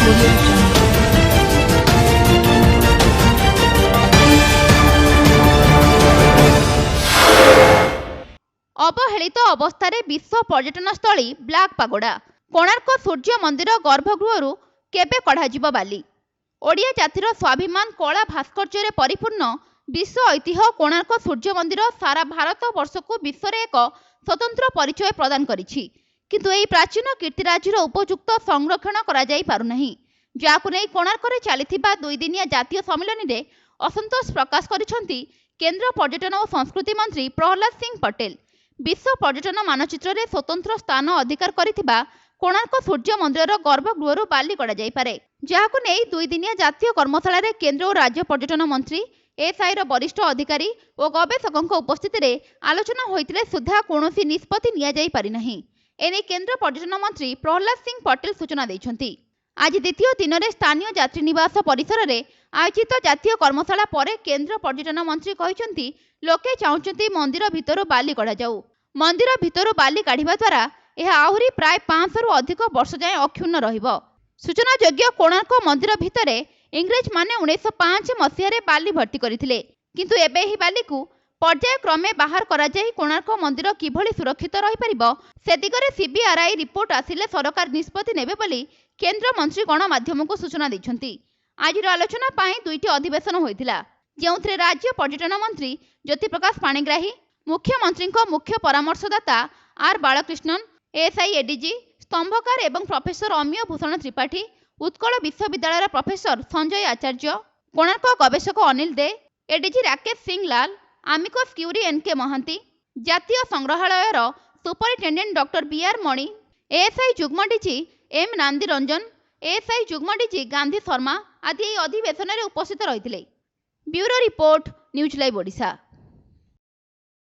Audio Jungle. ଅବହେଳିତ ଅବସ୍ଥାରେ ବିଶ୍ୱ ପର୍ଯ୍ୟଟନସ୍ଥଳୀ ବ୍ଲାକ୍ ପାଗୋଡା। କୋଣାର୍କ ସୂର୍ଯ୍ୟ ମନ୍ଦିର ଗର୍ଭଗୃହରୁ କେବେ କଢ଼ାଯିବ ବାଲି? ଓଡ଼ିଆ ଜାତିର ସ୍ୱାଭିମାନ, କଳା ଭାସ୍କର୍ଯ୍ୟରେ ପରିପୂର୍ଣ୍ଣ ବିଶ୍ୱ ଐତିହ୍ୟ କୋଣାର୍କ ସୂର୍ଯ୍ୟ ମନ୍ଦିର ସାରା ଭାରତ ବର୍ଷକୁ ବିଶ୍ୱରେ ଏକ ସ୍ୱତନ୍ତ୍ର ପରିଚୟ ପ୍ରଦାନ କରିଛି। କିନ୍ତୁ ଏହି ପ୍ରାଚୀନ କୀର୍ତ୍ତିରାଜିର ଉପଯୁକ୍ତ ସଂରକ୍ଷଣ କରାଯାଇ ପାରୁନାହିଁ, ଯାହାକୁ ନେଇ କୋଣାର୍କରେ ଚାଲିଥିବା ଦୁଇଦିନିଆ ଜାତୀୟ ସମ୍ମିଳନୀରେ ଅସନ୍ତୋଷ ପ୍ରକାଶ କରିଛନ୍ତି କେନ୍ଦ୍ର ପର୍ଯ୍ୟଟନ ଓ ସଂସ୍କୃତି ମନ୍ତ୍ରୀ ପ୍ରହ୍ଲାଦ ସିଂ ପଟେଲ। ବିଶ୍ୱ ପର୍ଯ୍ୟଟନ ମାନଚିତ୍ରରେ ସ୍ୱତନ୍ତ୍ର ସ୍ଥାନ ଅଧିକାର କରିଥିବା କୋଣାର୍କ ସୂର୍ଯ୍ୟ ମନ୍ଦିରର ଗର୍ଭଗୃହରୁ ବାଲି କଢ଼ାଯାଇପାରେ, ଯାହାକୁ ନେଇ ଦୁଇଦିନିଆ ଜାତୀୟ କର୍ମଶାଳାରେ କେନ୍ଦ୍ର ଓ ରାଜ୍ୟ ପର୍ଯ୍ୟଟନ ମନ୍ତ୍ରୀ, ଏଏସ୍ଆଇର ବରିଷ୍ଠ ଅଧିକାରୀ ଓ ଗବେଷକଙ୍କ ଉପସ୍ଥିତିରେ ଆଲୋଚନା ହୋଇଥିଲେ ସୁଦ୍ଧା କୌଣସି ନିଷ୍ପତ୍ତି ନିଆଯାଇ ପାରିନାହିଁ। ଏନେଇ କେନ୍ଦ୍ର ପର୍ଯ୍ୟଟନ ମନ୍ତ୍ରୀ ପ୍ରହ୍ଲାଦ ସିଂ ପଟେଲ ସୂଚନା ଦେଇଛନ୍ତି। ଆଜି ଦ୍ୱିତୀୟ ଦିନରେ ସ୍ଥାନୀୟ ଯାତ୍ରୀ ନିବାସ ପରିସରରେ ଆୟୋଜିତ ଜାତୀୟ କର୍ମଶାଳା ପରେ କେନ୍ଦ୍ର ପର୍ଯ୍ୟଟନ ମନ୍ତ୍ରୀ କହିଛନ୍ତି, ଲୋକେ ଚାହୁଁଛନ୍ତି ମନ୍ଦିର ଭିତରୁ ବାଲି କଢ଼ାଯାଉ। ମନ୍ଦିର ଭିତରୁ ବାଲି କାଢ଼ିବା ଦ୍ୱାରା ଏହା ଆହୁରି ପ୍ରାୟ 500ରୁ ଅଧିକ ବର୍ଷ ଯାଏଁ ଅକ୍ଷୁଣ୍ଣ ରହିବ। ସୂଚନାଯୋଗ୍ୟ, କୋଣାର୍କ ମନ୍ଦିର ଭିତରେ ଇଂରେଜମାନେ 1905 ମସିହାରେ ବାଲି ଭର୍ତ୍ତି କରିଥିଲେ। କିନ୍ତୁ ଏବେ ଏହି ବାଲିକୁ ପର୍ଯ୍ୟାୟକ୍ରମେ ବାହାର କରାଯାଇ କୋଣାର୍କ ମନ୍ଦିର କିଭଳି ସୁରକ୍ଷିତ ରହିପାରିବ, ସେ ଦିଗରେ ସିବିଆର୍ଆଇ ରିପୋର୍ଟ ଆସିଲେ ସରକାର ନିଷ୍ପତ୍ତି ନେବେ ବୋଲି କେନ୍ଦ୍ର ମନ୍ତ୍ରୀ ଗଣମାଧ୍ୟମକୁ ସୂଚନା ଦେଇଛନ୍ତି। ଆଜିର ଆଲୋଚନା ପାଇଁ ଦୁଇଟି ଅଧିବେଶନ ହୋଇଥିଲା, ଯେଉଁଥିରେ ରାଜ୍ୟ ପର୍ଯ୍ୟଟନ ମନ୍ତ୍ରୀ ଜ୍ୟୋତିପ୍ରକାଶ ପାଣିଗ୍ରାହୀ, ମୁଖ୍ୟମନ୍ତ୍ରୀଙ୍କ ମୁଖ୍ୟ ପରାମର୍ଶଦାତା ଆର୍ ବାଳକୃଷ୍ଣନ, ଏଏସ୍ଆଇ ଏଡିଜି ସ୍ତମ୍ଭକାର ଏବଂ ପ୍ରଫେସର ଅମୀୟ ଭୂଷଣ ତ୍ରିପାଠୀ, ଉତ୍କଳ ବିଶ୍ୱବିଦ୍ୟାଳୟର ପ୍ରଫେସର ସଞ୍ଜୟ ଆଚାର୍ଯ୍ୟ, କୋଣାର୍କ ଗବେଷକ Anil De, ADG Rakesh Singh Lal, amicus curiae N K Mohanty, ଜାତୀୟ ସଂଗ୍ରହାଳୟର superintendent doctor B R Mani, ASI ଯୁଗ୍ମ DG M Nandi Ranjan, ASI ଯୁଗ୍ମ ଡିଜି ଗାନ୍ଧୀ ଶର୍ମା ଆଦି ଏହି ଅଧିବେଶନରେ ଉପସ୍ଥିତ ରହିଥିଲେ। Bureau report, news live Odisha.